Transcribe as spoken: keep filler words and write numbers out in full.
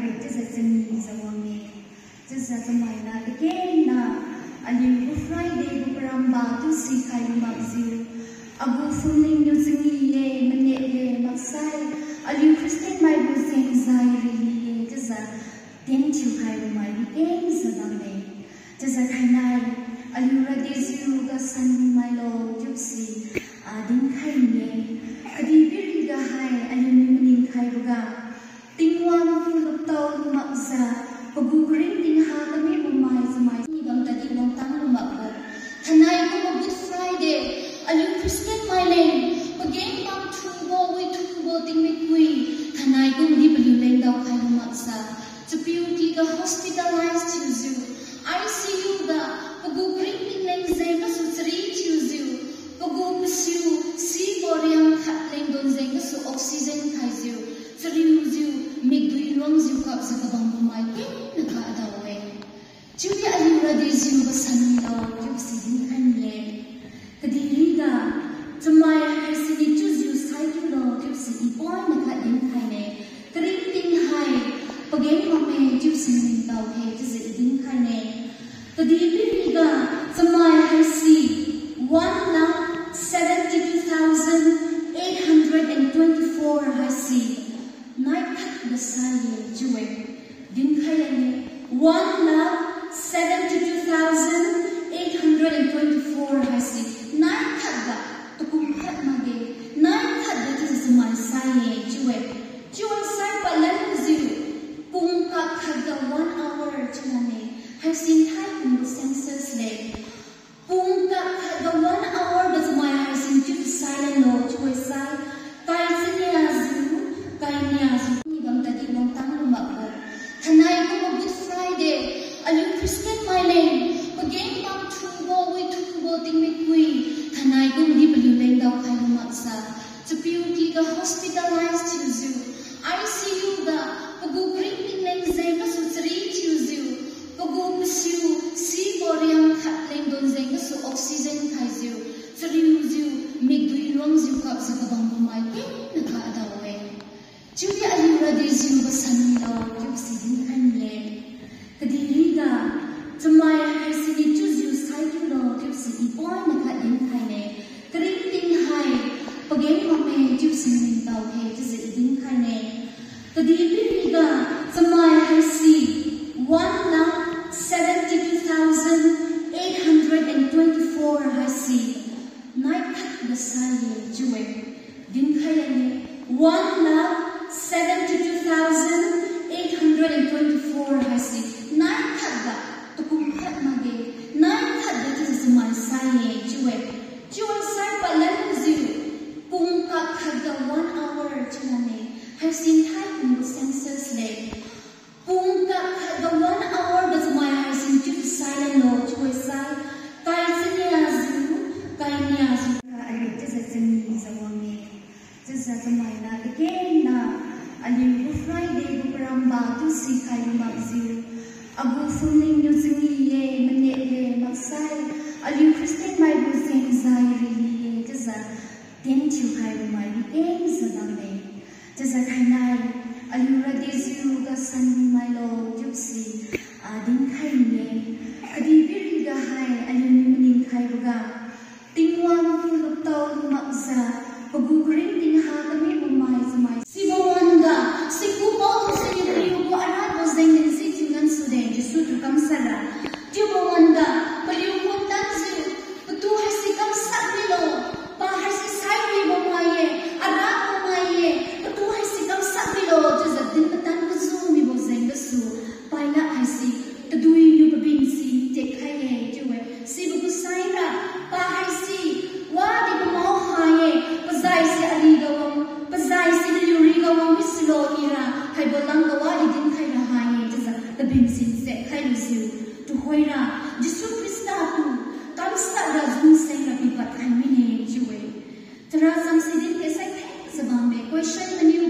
Chiujiu changee jiu wang-e. Chiujiu chamaina kakengna aliu gu Friday gu paramba tu sikhai lu makjiu, agu phumlingniu changee-e, maneh-e maksai, aliu Christian mai gu jengzai rili-e chiujiu tien thiukhai lu mai kakengjiu bamme. Chiujiu thainai aliu radejiu gasan mailo chiubo si, ah, dinkhai ni-e. Kadihpiriga hai aliuniu maningkhaiboga, Tingwang tu luptao lu makjiu, pagu karingting ha kamibo mai chamai ni bam tadi wangtang lu makbo, thainai kumbo Good Friday, aliu Christian maileng pageng bam thubo, withubo tingmik wi, thainai kumdi paliuleng daokhai lu makjiu, chapiu kiga hospitalize thiujiu, I C U ga pagu karingting leng jeng gasu chari thiujiu, pagu pasiu sibo riang khat leng don jeng gasu oxygen khaijiu, chariujiu, mikdui luangjiu kapjiu kabambo mai kengna ga adao-e. Chiudi aliu radejiu gasan milo chiubo si dinkhai ni-e. Kadihriga chamai haisiniu chiujiu saikiulo chiubo si i poina khat dinkhaine. Karingting hai pageng bamme chiubo si ningtao khe chiujiu i dinkhaine. Kadihpiriga chamai haise one lakh seventy two thousand eight hundred and twenty four haise nai khat gasai-e chiu-e. Dinkhai lane, one lakh seventy two thousand eight hundred and twenty four haise nai khat ga, takum khat makge, nai khat ga chiujiu chamai sai-e chiu-e. Chiu-e sai palan jiu, pung kak khat ga one hour chiu lane, haisi nthai kumbo census le. Pung kak khat ga one hour ga chamai haisi chiujiu sai lanlo chiu-e sai, kai chania jiu, kai nia jiu ni bam tadi wangtang lu makbo, thainai kumbo Good Friday, aliu Christian maileng pageng bam thubo, withubo tingmik wi, thainai kumdi paliuleng daokhai lu makjiu, chapiu kiga hospitalize thiujiu, I C U ga pagu karingting leng jeng gasu chari thiujiu, pagu pasiu sibo riang khat leng don jeng gasu oxygen khaijiu, chariujiu, mikdui luangjiu kapjiu kabambo mai kengna ga adao-e. Chiudi aliu radejiu gasan milo chiubo si dinkhai ni-e. Kadihriga chamai haisiniu chiujiu saikiulo chiubo si i poina khat dinkhaine. Karingting hai pageng bamme chiubo si ningtao khe chiujiu i dinkhaine. Kadihpiriga chamai haise one lakh seventy two thousand eight hundred and twenty four haise nai khat gasai-e chiu-e. Dinkhai lane, one lakh seventy two thousand eight hundred and twenty four haise nai khat ga, takum khat makge, nai khat ga chiujiu chamai sai-e chiu-e. Chiu-e sai palan jiu, pung kak khat ga one hour chiu lane, haisi nthai kumbo census le. Pung kak khat ga one hour ga chamai haisi chiujiu sai lanlo chiu-e sai, kai chania jiu, kai nia jiu ga aliu chiujiu changee jiu wang-e. Chiujiu chamaina kakengna aliu gu Friday gu paramba tu sikhai lu makjiu, agu phumlingniu changee-e, maneh-e maksai, aliu Christian mai gu jengzai rili-e chiujiu tien thiukhai lu mai kakengjiu bamme. Chiujiu thainai aliu radejiu gasan mailo chiubo si, ah, dinkhai ni-e. Kadihpiriga hai aliuniu maningkhaiboga, Tingwang tu luptao lu makjiu, pagu karingting ha kamibo mai chamai sibo wan-ga, siku pao tu siniu paliugu arabo jeng leng si thiu ngansude Jesu tu kamshat ra. Chiubo wan-ga, paliu kum tanjiu, patu haise kamshat milo, pa haise sai mibo mai-e, arabo mai-e, patu haise kamshat milo chiujiu din patan kaju mibo jeng gasu, Pilate haise, taduiniu pabin si tekkhai-e chiu-e. Sibo gu saira, pa haise, wadi pamao ha-e, pazaise ariga wang, pazaise naliu riga wang misilo ira, haibo lamga wadi dinkhaira ha-e chiujiu pabin si tekkhai lujiu, tuhoira, Jesu Khrista tu kamshat ra jung seng ra pipad khai mine chiu-e. Chara chamsi din kesai thengjiu bamme, question maniu